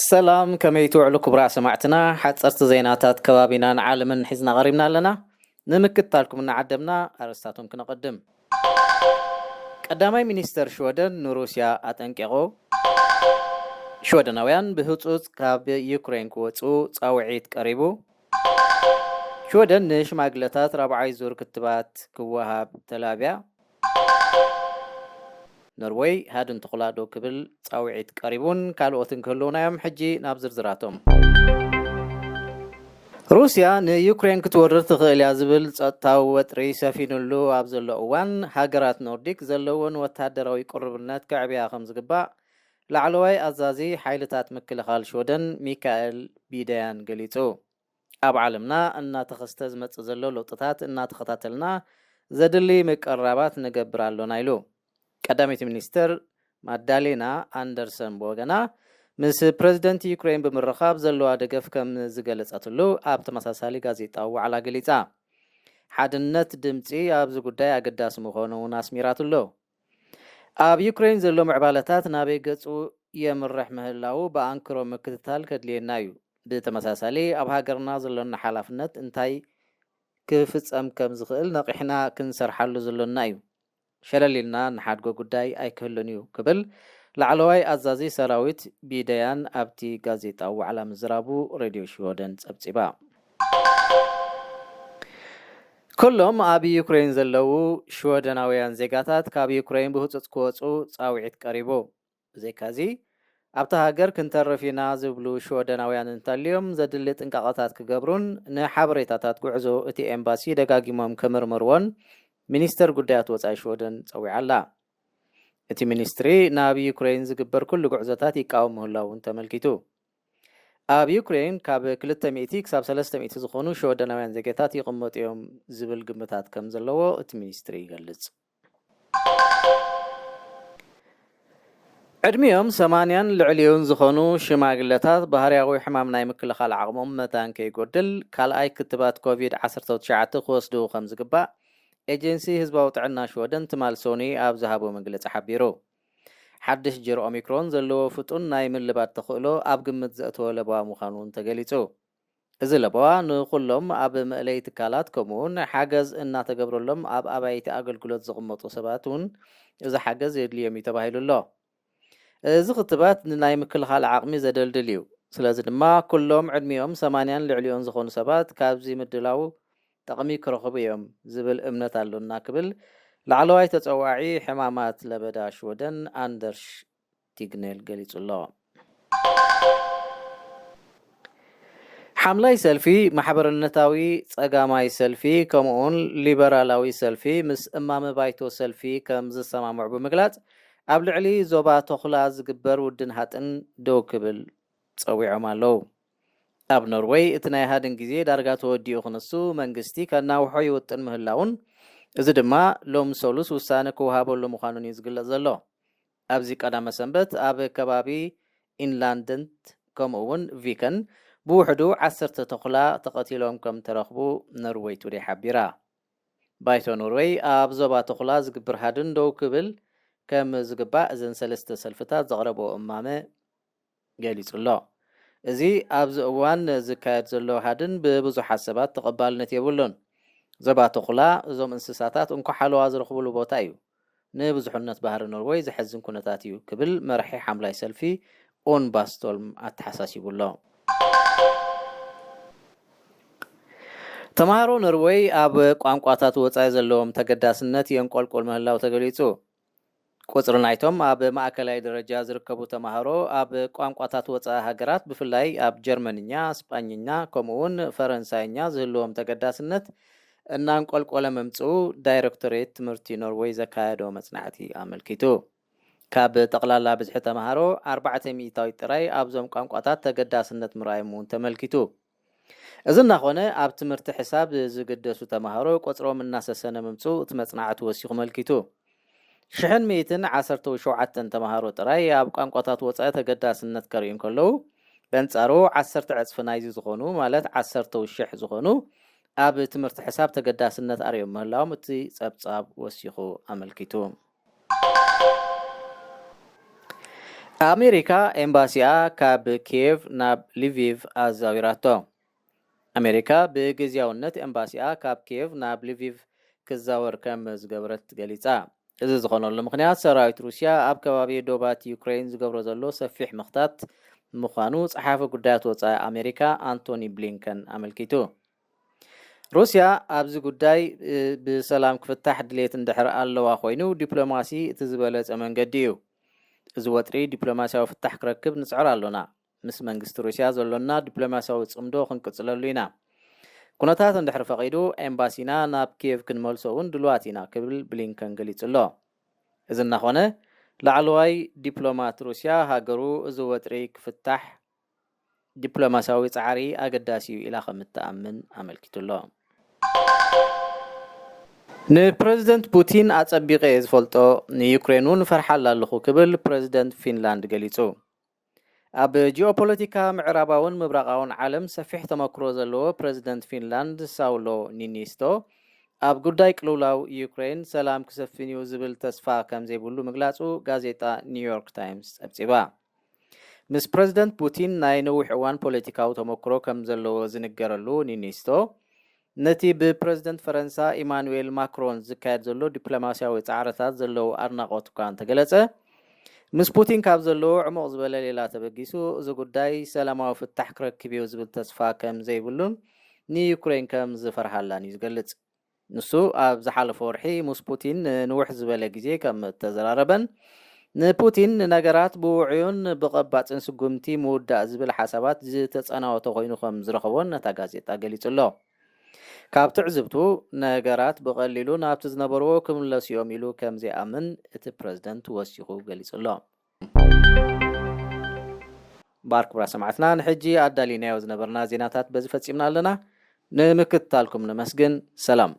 ሰላም፣ ከመይ ትውዕሉ ክቡራት ሰማዕትና? ሓጸርቲ ዜናታት ከባቢናን ዓለምን ሒዝና ቀሪብና ኣለና። ንምክትታልኩም እናዓደምና ኣርእስታቶም ክነቐድም። ቀዳማይ ሚኒስተር ሽወደን ንሩስያ ኣጠንቂቑ። ሽወደናውያን ብህጹጽ ካብ ዩክሬን ክወጹ ጻውዒት ቀሪቡ። ሽወደን ንሽማግለታት ራብዓይ ዙር ክትባት ክወሃብ ተላብያ። ኖርወይ ሃድን ተኹላ ደው ክብል ጻውዒት ቀሪቡን ካልኦትን ክህልዉና እዮም። ሕጂ ናብ ዝርዝራቶም። ሩስያ ንዩክሬን ክትወርር ትኽእል እያ ዝብል ጸጥታዊ ወጥሪ ሰፊኑሉ ኣብ ዘሎ እዋን፣ ሃገራት ኖርዲክ ዘለወን ወተሃደራዊ ቅሩብነት ከዕብያ ከም ዝግባእ ላዕለዋይ ኣዛዚ ሓይልታት ምክልኻል ሽወደን ሚካኤል ቢደያን ገሊጹ። ኣብ ዓለምና እናተኸስተ ዝመጽእ ዘሎ ለውጥታት እናተኸታተልና ዘድሊ ምቅርራባት ንገብር ኣሎና ኢሉ። ቀዳመይቲ ሚኒስትር ማዳሌና ኣንደርሰን ብወገና፣ ምስ ፕረዚደንት ዩክሬን ብምርኻብ ዘለዋ ደገፍ ከም ዝገለጸትሉ ኣብ ተመሳሳሊ ጋዜጣዊ ዋዕላ ገሊጻ። ሓድነት ድምጺ ኣብዚ ጉዳይ ኣገዳሲ ምዃኑ እውን ኣስሚራትሉ። ኣብ ዩክሬን ዘሎ ምዕባለታት ናበይ ገጹ የምርሕ ምህላዉ ብኣንክሮ ምክትታል ከድልየና እዩ። ብተመሳሳሊ ኣብ ሃገርና ዘሎና ሓላፍነት እንታይ ክፍጸም ከም ዝኽእል ነቒሕና ክንሰርሓሉ ዘሎና እዩ። ሸለል ኢልና ንሓድጎ ጉዳይ ኣይክህሉን እዩ ክብል ላዕለዋይ ኣዛዚ ሰራዊት ቢደያን ኣብቲ ጋዜጣዊ ዋዕላ ምዝራቡ ሬድዮ ሽወደን ጸብጺባ። ኩሎም ኣብ ዩክሬን ዘለዉ ሽወደናውያን ዜጋታት ካብ ዩክሬን ብህጹጽ ክወጹ ጻውዒት ቀሪቡ። ብዘይካዚ ኣብታ ሃገር ክንተርፍ ኢና ዝብሉ ሽወደናውያን እንተልዮም ዘድሊ ጥንቃቐታት ክገብሩን ንሓበሬታታት ጉዕዞ እቲ ኤምባሲ ደጋጊሞም ክምርምርዎን ሚኒስተር ጉዳያት ወጻኢ ሽወደን ጸዊዓ ኣላ። እቲ ሚኒስትሪ ናብ ዩክሬን ዝግበር ኩሉ ጉዕዞታት ይቃወም ምህላው እውን ተመልኪቱ። ኣብ ዩክሬን ካብ ክልተ ሚእቲ ክሳብ ሰለስተ ሚእቲ ዝኾኑ ሽወደናውያን ዜጋታት ይቕመጡ እዮም ዝብል ግምታት ከም ዘለዎ እቲ ሚኒስትሪ ይገልጽ። ዕድሚኦም ሰማንያን ልዕሊኡን ዝኾኑ ሽማግለታት ባህርያዊ ሕማም ናይ ምክልኻል ዓቕሞም መታን ከይጎድል ካልኣይ ክትባት ኮቪድ ዓሰርተ ትሽዓተ ክወስዱ ከም ዝግባእ ኤጀንሲ ህዝባዊ ጥዕና ሽወደን ትማል ሶኒ ኣብ ዝሃቦ መግለጺ ሓቢሩ። ሓድሽ ጅር ኦሚክሮን ዘለዎ ፍጡን ናይ ምልባድ ተኽእሎ ኣብ ግምት ዘእተወ ለበዋ ምዃኑ እውን ተገሊጹ። እዚ ለበዋ ንኹሎም ኣብ መእለዪ ትካላት ከምኡውን ሓገዝ እናተገብረሎም ኣብ ኣባይቲ ኣገልግሎት ዝቕመጡ ሰባት እውን እዚ ሓገዝ የድልዮም እዩ ተባሂሉ ኣሎ። እዚ ክትባት ንናይ ምክልኻል ዓቕሚ ዘደልድል እዩ። ስለዚ ድማ ኩሎም ዕድሚኦም ሰማንያን ልዕሊኡን ዝኾኑ ሰባት ካብዚ ምድላው ጠቕሚ ክረኽቡ እዮም ዝብል እምነት ኣሎና ክብል ላዕለዋይ ተጸዋዒ ሕማማት ለበዳ ሽወደን ኣንደርሽ ቲግኔል ገሊጹ ኣሎ። ሓምላይ ሰልፊ፣ ማሕበርነታዊ ጸጋማይ ሰልፊ ከምኡውን ሊበራላዊ ሰልፊ ምስ እማመ ባይቶ ሰልፊ ከም ዝሰማምዑ ብምግላጽ ኣብ ልዕሊ ዞባ ተኹላ ዝግበር ውድን ሃጥን ደው ክብል ጸዊዖም ኣለዉ። ኣብ ኖርወይ እቲ ናይ ሃድን ግዜ ዳርጋ ተወዲኡ ክንሱ መንግስቲ ከናውሖ ይውጥን ምህላውን እዚ ድማ ሎም ሰሉስ ውሳነ ክወሃበሉ ምዃኑን እዩ ዝግለጽ ዘሎ። ኣብዚ ቀዳመ ሰንበት ኣብ ከባቢ ኢንላንደንት ከምኡ እውን ቪከን ብውሕዱ ዓሰርተ ተኹላ ተቐቲሎም ከም ተረኽቡ ኖርወይ ቱዴ ሓቢራ። ባይቶ ኖርወይ ኣብ ዞባ ተኹላ ዝግብር ሃድን ደው ክብል ከም ዝግባእ እዘን ሰለስተ ሰልፍታት ዘቕረብኦ እማመ ገሊጹ ኣሎ። እዚ ኣብዚ እዋን ዝካየድ ዘሎ ሃድን ብብዙሓት ሰባት ተቐባልነት የብሉን። ዞባ ተኹላ እዞም እንስሳታት እንኮ ሓለዋ ዝረኽብሉ ቦታ እዩ። ንብዙሕነት ባህሪ ኖርወይ ዘሕዝን ኩነታት እዩ ክብል መራሒ ሓምላይ ሰልፊ ኡን ባስቶልም ኣተሓሳሲቡ ኣሎ። ተምሃሮ ኖርወይ ኣብ ቋንቋታት ወጻኢ ዘለዎም ተገዳስነት የንቆልቁል ምህላው ተገሊጹ። ቁጽሪ ናይቶም ኣብ ማእከላይ ደረጃ ዝርከቡ ተምሃሮ ኣብ ቋንቋታት ወጻኢ ሃገራት ብፍላይ ኣብ ጀርመንኛ፣ ስጳኝኛ ከምኡ እውን ፈረንሳይኛ ዝህልዎም ተገዳስነት እናንቆልቆለ ምምጽኡ ዳይሬክቶሬት ትምህርቲ ኖርወይ ዘካየዶ መጽናዕቲ ኣመልኪቱ። ካብ ጠቕላላ ብዝሒ ተምሃሮ ኣርባዕተ ሚእታዊት ጥራይ ኣብዞም ቋንቋታት ተገዳስነት ምርኣዮም እውን ተመልኪቱ። እዚ እናኾነ ኣብ ትምህርቲ ሕሳብ ዝግደሱ ተምሃሮ ቁጽሮም እናሰሰነ ምምጽኡ እቲ መጽናዕቲ ወሲኹ መልኪቱ። ሽሕን ሚእትን ዓሰርተ ሸውዓተን ተምሃሮ ጥራይ ኣብ ቋንቋታት ወጻኢ ተገዳስነት ከርእዩ እንከለዉ በንጻሩ ዓሰርተ ዕጽፊ ናይዚ ዝኾኑ ማለት ዓሰርተ ሽሕ ዝኾኑ ኣብ ትምህርቲ ሕሳብ ተገዳስነት ኣርእዮም ምህላዎም እቲ ጸብጻብ ወሲኹ ኣመልኪቱ። ኣሜሪካ ኤምባሲኣ ካብ ኪየቭ ናብ ሊቪቭ ኣዛዊራቶ። ኣሜሪካ ብግዝያውነት ኤምባሲኣ ካብ ኪየቭ ናብ ሊቪቭ ክዛወር ከም ዝገበረት ገሊጻ። እዚ ዝኾነሉ ምኽንያት ሰራዊት ሩስያ ኣብ ከባቢ ዶባት ዩክሬን ዝገብሮ ዘሎ ሰፊሕ ምኽታት ምዃኑ ጸሓፊ ጉዳያት ወጻኢ ኣሜሪካ ኣንቶኒ ብሊንከን ኣመልኪቱ። ሩስያ ኣብዚ ጉዳይ ብሰላም ክፍታሕ ድሌት እንድሕር ኣለዋ ኮይኑ ዲፕሎማሲ እቲ ዝበለጸ መንገዲ እዩ። እዚ ወጥሪ ዲፕሎማሲያዊ ፍታሕ ክረክብ ንጽዕር ኣሎና። ምስ መንግስቲ ሩስያ ዘሎና ዲፕሎማሲያዊ ጽምዶ ክንቅጽለሉ ኢና። ኩነታት እንድሕር ፈቒዱ ኤምባሲና ናብ ኪየቭ ክንመልሶ እውን ድልዋት ኢና ክብል ብሊንከን ገሊጹ ኣሎ። እዚ እናኾነ ላዕለዋይ ዲፕሎማት ሩስያ ሃገሩ እዚ ወጥሪ ክፍታሕ ዲፕሎማሲያዊ ጻዕሪ ኣገዳሲ እዩ ኢላ ከም እትኣምን ኣመልኪቱ ኣሎ። ንፕረዚደንት ፑቲን ኣጸቢቐ እየ ዝፈልጦ፣ ንዩክሬን እውን እፈርሓላ ኣለኹ ክብል ፕረዚደንት ፊንላንድ ገሊጹ። ኣብ ጂኦፖለቲካ ምዕራባውን ምብራቓውን ዓለም ሰፊሕ ተመክሮ ዘለዎ ፕረዚደንት ፊንላንድ ሳውሎ ኒኒስቶ ኣብ ጉዳይ ቅልውላው ዩክሬን ሰላም ክሰፍን እዩ ዝብል ተስፋ ከም ዘይብሉ ምግላጹ ጋዜጣ ኒውዮርክ ታይምስ ጸብጺባ። ምስ ፕረዚደንት ፑቲን ናይ ነዊሕ እዋን ፖለቲካዊ ተመክሮ ከም ዘለዎ ዝንገረሉ ኒኒስቶ፣ ነቲ ብፕረዚደንት ፈረንሳ ኢማኑኤል ማክሮን ዝካየድ ዘሎ ዲፕሎማሲያዊ ጻዕርታት ዘለዎ ኣድናቖት እኳ እንተገለጸ፣ ምስ ፑቲን ካብ ዘለዎ ዕሙቕ ዝበለ ሌላ ተበጊሱ፣ እዚ ጉዳይ ሰላማዊ ፍታሕ ክረክብ እዩ ዝብል ተስፋ ከም ዘይብሉን ንዩክሬን ከም ዝፈርሃላን እዩ ዝገልጽ። ንሱ ኣብ ዝሓለፈ ወርሒ ምስ ፑቲን ንንውሕ ዝበለ ግዜ ከም እተዘራረበን ንፑቲን ንነገራት ብውዑዩን ብቐባጽን ስጉምቲ ምውዳእ ዝብል ሓሳባት ዝተጸናወተ ኮይኑ ከም ዝረኸቦን ነታ ጋዜጣ ገሊጹ ኣሎ። ካብ ትዕዝብቱ፣ ነገራት ብቐሊሉ ናብቲ ዝነበርዎ ክምለሱ እዮም ኢሉ ከም ዘይኣምን እቲ ፕረዚደንት ወሲኹ ገሊጹ ኣሎ። ባር ክቡራት ሰማዕትና፣ ንሕጂ ኣዳሊናዮ ዝነበርና ዜናታት በዚ ፈጺምና ኣለና። ንምክትታልኩም ነመስግን። ሰላም።